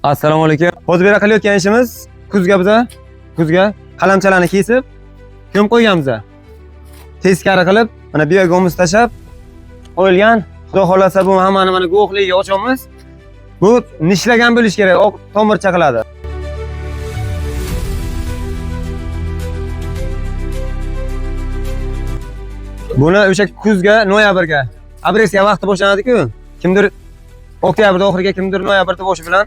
Assalomu alaykum. Hozir bu yerda qilayotgan ishimiz kuzga biza kuzga qalamchalarni kesib ko'mib qo'yganmiz. Teskari qilib, mana biogomus tashlab qo'yilgan. Xudo xolasa bu hammani mana guvohligiga ochamiz. Bu nishlagan bo'lish kerak, oq tomircha qiladi. Buni o'sha kuzga, noyabrga, обрезка vaqti boshlanadi-ku. Kimdir oktyabrda oxiriga, kimdir noyabrda boshi bilan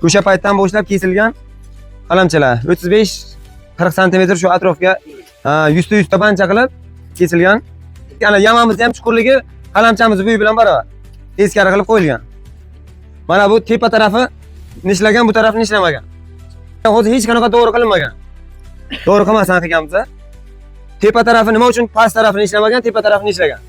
o'sha paytdan boshlab kesilgan qalamchalar 35-40 santimetr shu atrofga 100 ta bancha qilib kesilgan. Ana yamamizni ham chuqurligi qalamchamiz bo'yi bilan barobar. Teskari qilib qo'yilgan. Mana bu tepa tarafi nishlagan, bu tarafi nishlamagan. Hozir hech qanaqa to'g'ri qilinmagan. To'g'ri qilmasdan qilganmiz. Tepa tarafi nima uchun past tarafini ishlamagan, tepa tarafini ishlagan.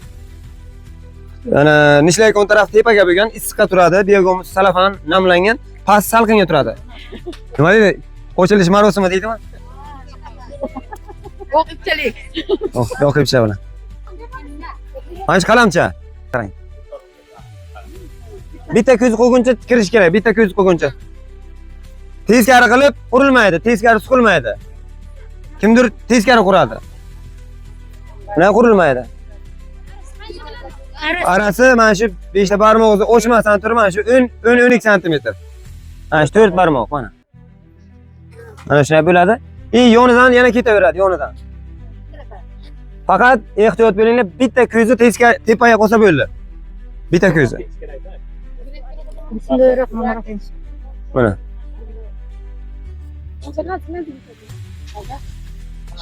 Ana nishlayotgan taraf tepaga bo'lgan, issiqqa turadi, biogomus salafan namlangan, past salqinga turadi. Nima deydi? Ochilish marosimi deydimi? O'qibchalik. Oh, yoqibcha bilan. Mana shu qalamcha. Qarang. Bitta ko'z qo'yguncha kirish kerak, bitta ko'z qo'yguncha. Teskari qilib qurilmaydi, teskari suqilmaydi. Kimdir teskari quradi. Bunaqa qurilmaydi. Arasi mana shu 5 ta barmog'ingizni ochmasdan turib mana shu 10-12 santimetr. Mana shu 4 barmoq mana. Mana shunday bo'ladi. И yonidan yana ketaveradi, yonidan. Faqat ehtiyot bo'linglar, bitta ko'zi teskari tepaga qolsa bo'ldi. Bitta ko'zi. Bismillahirrohmanirrohim. Mana.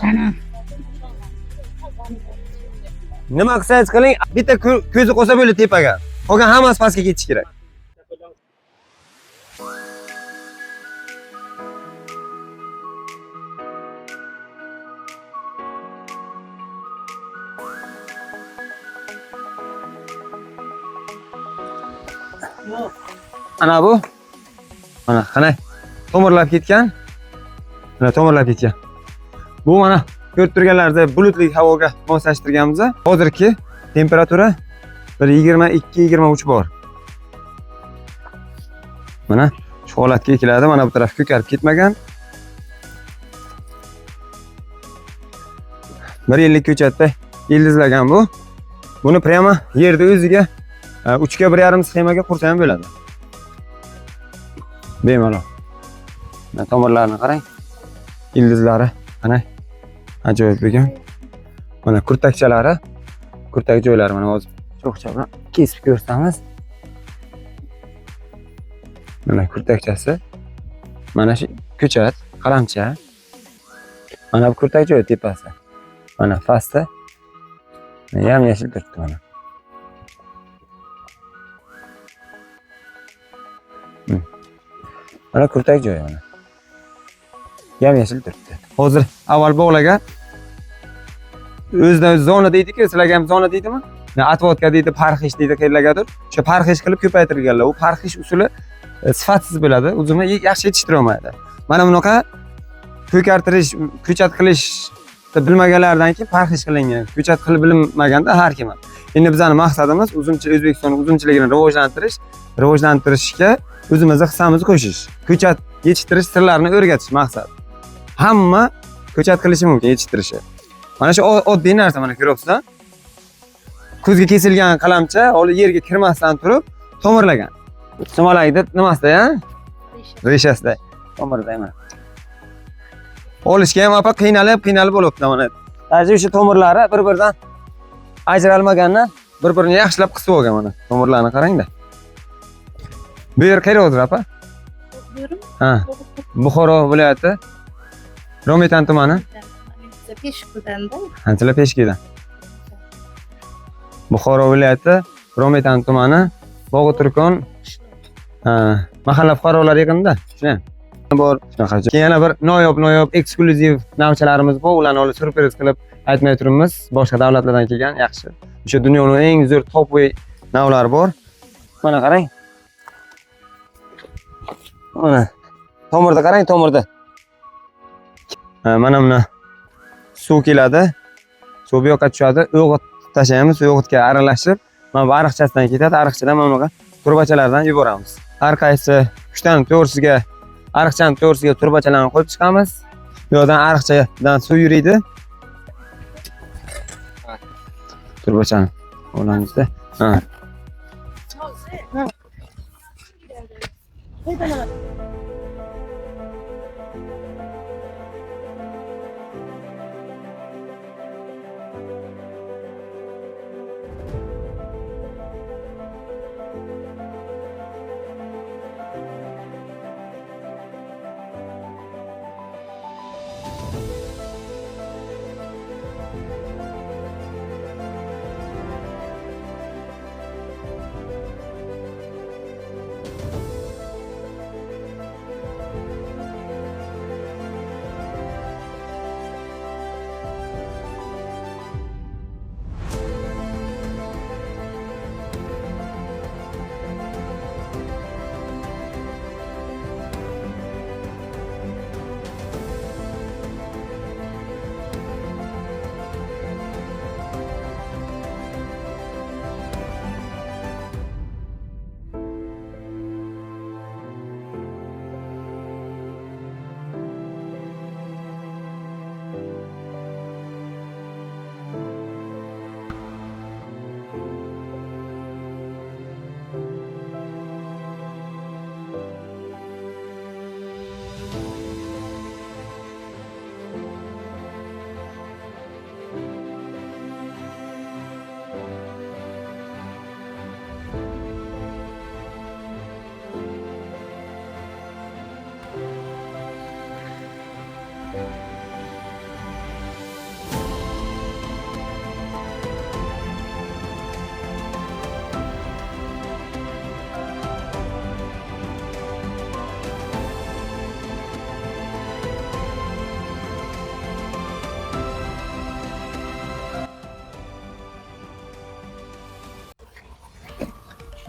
Ana. Nima qilsangiz qiling, bitta ko'zi qolsa bo'ldi tepaga. Qolgan hammasi pastga ketishi kerak. Ana bu. Mana qanday tomirlab ketgan. Mana tomirlab ketgan. Bu mana ko'rib turganlaringizdek bulutli havoga moslashtirganmiz. Hozirgi temperatura bir 22-23 bor. Mana shu holatga keladi. Mana bu taraf ko'karib ketmagan. Bir yillik ko'chatda ildizlagan bu. Buni prямо yerda o'ziga 3 ga 1,5 sxemaga qursa ham bo'ladi. Bemalol. Mana tomirlarini qarang. Ildizlari qanday ajoyib bo'lgan. Mana kurtakchalari, kurtak joylari mana hozir cho'qcha bilan kesib ko'rsamiz. Mana kurtakchasi. Mana shu ko'chat, qalamcha. Mana bu kurtak joyi tepasi. Mana pastda yam yashil turibdi mana. Mana kurtak joyi mana. Yam yashil turibdi. Hozir avval bog'lagan o'zidan o'zi zona deydi-ku, sizlarga ham zona deydimi? Отводка deydi, parxish deydi, qayerlargadir. O'sha parxish qilib ko'paytirilganlar. U parxish usuli sifatsiz bo'ladi, uzumni yaxshi yetishtira olmaydi. Mana bunaqa ko'kartirish, ko'chat qilish bilmaganlardan keyin parxish qilingan. Ko'chat qilib bilmaganda har kim ham. Endi bizning maqsadimiz uzumchi O'zbekiston uzumchiligini rivojlantirish, rivojlantirishga o'zimizni hissamizni qo'shish. Ko'chat yetishtirish sirlarini o'rgatish maqsad. Hamma ko'chat qilishi mumkin yetishtirishi. Mana shu oddiy narsa mana ko'ryapsizlar. Kuzga kesilgan qalamcha holi yerga kirmasdan turib tomirlagan. Sumalakni nimasida, ya? Reshasida. Tomirida mana. Olishga ham opa qiynalib, qiynalib bo'libdi mana. Даже o'sha tomirlari bir-biridan ajralmagandan bir-birini yaxshilab qisib olgan mana. Tomirlarni qarangda. Bu yer qayerda hozir opa? Ha. Buxoro viloyati Romitan tumani. Peshkudanda. Anchalar Peshkidan. Buxoro viloyati Romitan tumani Bog'uturkon mahalla fuqarolar yig'inida. Shunday. Bor shunaqa. Keyin yana bir noyob eksklyuziv navchalarimiz bor. Ularni olib syurpriz qilib aytmay turibmiz. Boshqa davlatlardan kelgan yaxshi. O'sha dunyoning eng zo'r topoy navlari bor. Mana qarang. Mana tomirda qarang, tomirda. Mana buni suv keladi. Suv bu yoqqa tushadi. O'g'it tashlaymiz, o'g'itga aralashib, mana bu ariqchasidan ketadi. Ariqchadan mana bunaqa turbachalardan yuboramiz. Har qaysi kuchdan to'g'risiga, ariqchani to'g'risiga turbachalarni qo'yib chiqamiz. Bu yoqdan ariqchadan suv yuriydi. Turbachani olamizda. Ha.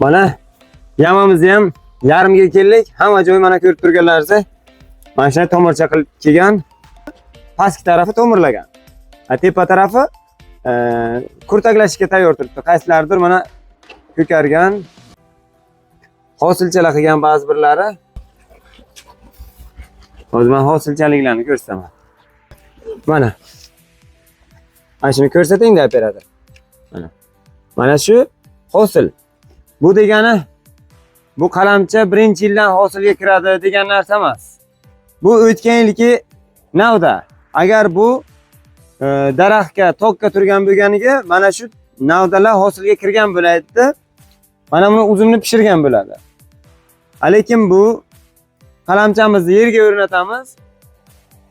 Mana yamamizni ham yarmiga keldik. Hamma joy mana ko'rib turganlaringiz. Mana shunday tomircha qilib kelgan. Pastki tarafi tomirlagan. Tepa tarafi kurtaklashga tayyor turibdi. Qaysilaridir mana ko'kargan, hosilchalar qilgan ba'zi birlari. Hozir men hosilchaliklarni ko'rsataman. Mana. Mana shuni ko'rsating-da operator. Mana. Mana shu hosil. Bu degani bu qalamcha birinchi yildan hosilga kiradi degan narsa emas. Bu o'tgan yilgi navda. Agar bu daraxtga, tokka turgan bo'lganiga mana shu navdalar hosilga kirgan bo'lardi. Mana buni uzumni pishirgan bo'ladi. Lekin bu qalamchamizni yerga o'rnatamiz.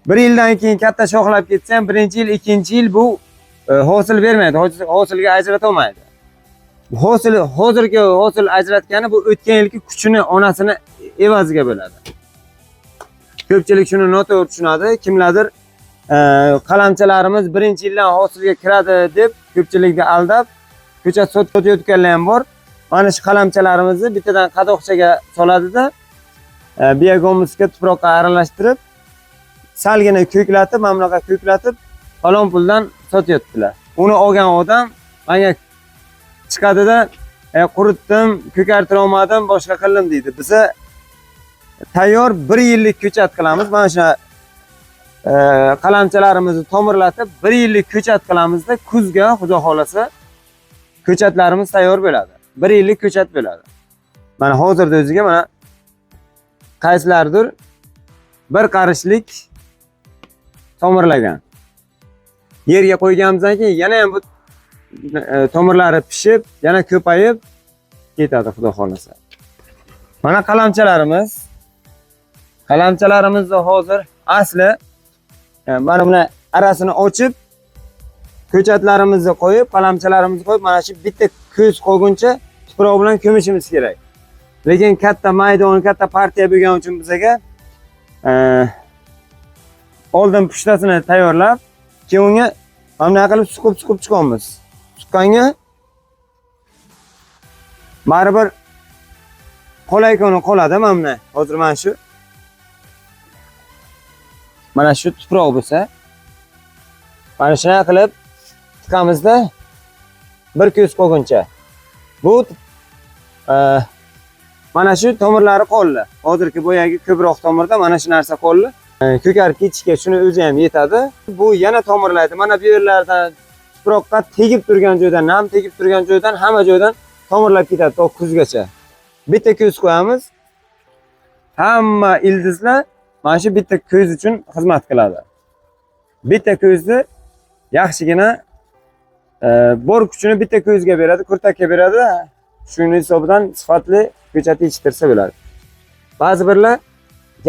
Bir yildan keyin katta shoxlab ketsa ham birinchi yil, ikkinchi yil bu hosil bermaydi, hosilga ajrata olmaydi. Hosil, hozirgi hosil ajratgani bu o'tgan yilgi kuchini, onasini evaziga bo'ladi. Ko'pchilik shuni noto'g'ri tushunadi. Kimlardir qalamchalarimiz birinchi yildan hosilga kiradi deb ko'pchilikni aldab ko'chat sotayotganlar ham bor. Mana shu qalamchalarimizni bittadan qadoqchaga soladida, biogomusga tuproqqa aralashtirib, salgina ko'klatib, mana bunaqa ko'klatib, falon puldan sotyaptilar. Uni olgan odam menga chiqadida, quritdim, ko'kartira olmadim, boshqa qildim deydi. Biza tayyor bir yillik ko'chat qilamiz. Mana shu qalamchalarimizni tomirlatib, bir yillik ko'chat qilamizda, kuzga xudo xolasa ko'chatlarimiz tayyor bo'ladi. Bir yillik ko'chat bo'ladi. Mana hozirda o'ziga mana qaysilardir bir qarishlik tomirlagan. Yerga qo'yganimizdan keyin yana ham bu tomirlari pishib, yana ko'payib ketadi xudo xolasa. Mana qalamchalarimiz. Qalamchalarimizni hozir asli mana buni arasini ochib, ko'chatlarimizni qo'yib, qalamchalarimizni qo'yib, mana shu bitta ko'z qolguncha tuproq bilan ko'mishimiz kerak. Lekin katta maydon, katta partiya bo'lgani uchun bizaga oldin pushtasini tayyorlab, keyin unga mana bunday qilib suqib-suqib chiqamiz. Suqqanga baribir qolaykoni qoladi mana bunday. Hozir mana shu tuproq bo'lsa, mana shunday qilib tiqamizda bir ko'z qolguncha. Bu Mana shu tomirlari qoldi. Hozirgi boyagi ko'proq tomirda mana shu narsa qoldi. Ko'karib ketishga shuni o'zi ham yetadi. Bu yana tomirlaydi. Mana bu yerlardan tuproqqa tegib turgan joydan, nam tegib turgan joydan hamma joydan tomirlab ketadi to kuzgacha. Bitta ko'z qo'yamiz. Hamma ildizlar mana shu bitta ko'z uchun xizmat qiladi. Bitta ko'zni yaxshigina bor kuchini bitta ko'zga beradi, kurtakka beradi. Shuni hisobidan sifatli ko'chat yetishtirsa bo'ladi. Ba'zi birlar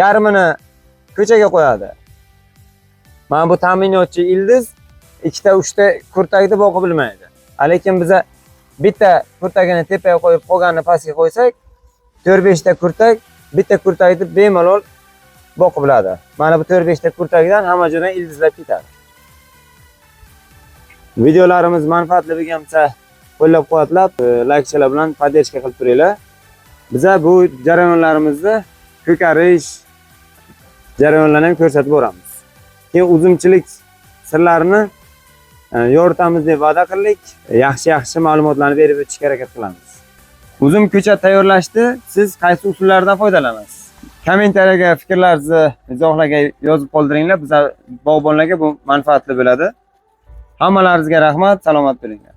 yarmini ko'chaga qo'yadi. Mana bu ta'minotchi ildiz ikkita, uchta kurtakni boqib bilmaydi. Lekin biza bitta kurtagini tepaga qo'yib, qolganini pastga qo'ysak, 4-5 ta kurtak bitta kurtakni bemalol boqib biladi. Mana bu 4-5 ta kurtakdan hamma joydan ildizlab ketadi. Videolarimiz manfaatli bo'lgan bo'lsa, qo'llab-quvvatlab, laykchalar bilan поддержка qilib turinglar. Biza bu jarayonlarimizni ko'karish jarayonlarini ham ko'rsatib boramiz. Keyin uzumchilik sirlarini yoritamiz deb va'da qildik. Yaxshi-yaxshi ma'lumotlarni berib o'tishga harakat qilamiz. Uzum ko'chat tayyorlashda siz qaysi usullardan foydalanasiz? Kommentariyaga fikrlaringizni izohlarga yozib qoldiringlar. Biza bog'bonlarga bu manfaatli bo'ladi. Hammalaringizga rahmat, salomat bo'linglar.